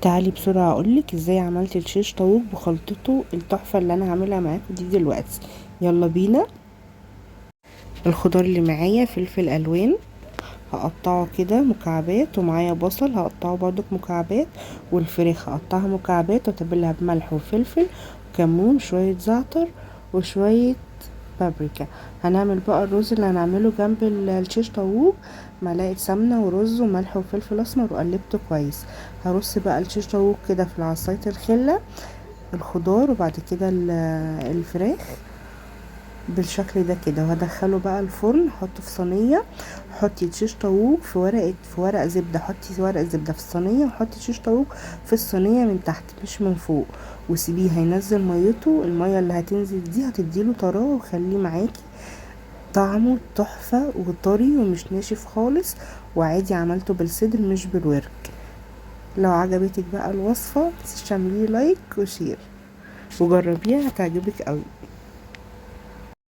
تعالي بسرعة اقولك ازاي عملت الشيش طاووق بخلطته التحفة اللي انا هعملها معاكم دي دلوقتي. يلا بينا. الخضار اللي معايا فلفل الوان هقطعه كده مكعبات، ومعايا بصل هقطعه برضك مكعبات، والفراخ هقطعها مكعبات واتبلها بملح وفلفل وكمون، شوية زعتر وشوية بابريكا. هنعمل بقى الرز اللي هنعمله جنب الشيش طاووق، معلقة سمنة ورز وملح وفلفل اسمر وقلبته كويس. هرص بقى الشيش طاووق كده في عصاية الخلة الخضار، وبعد كده الفراخ بالشكل ده كده، وهدخله بقى الفرن. احطه في صينية، حطي الشيش طاووق في ورق زبدة، حطي ورق زبدة في الصينية، وحطي شيش طاووق في الصينية من تحت مش من فوق، وسيبيه هينزل ميته. المية اللي هتنزل دي هتديله طراوة وخليه معاكي طعمه تحفة وطري ومش ناشف خالص. وعادي عملته بالصدر مش بالورك. لو عجبتك بقى الوصفة متنسيش تعملي like و share وجربيها هتعجبك قوي.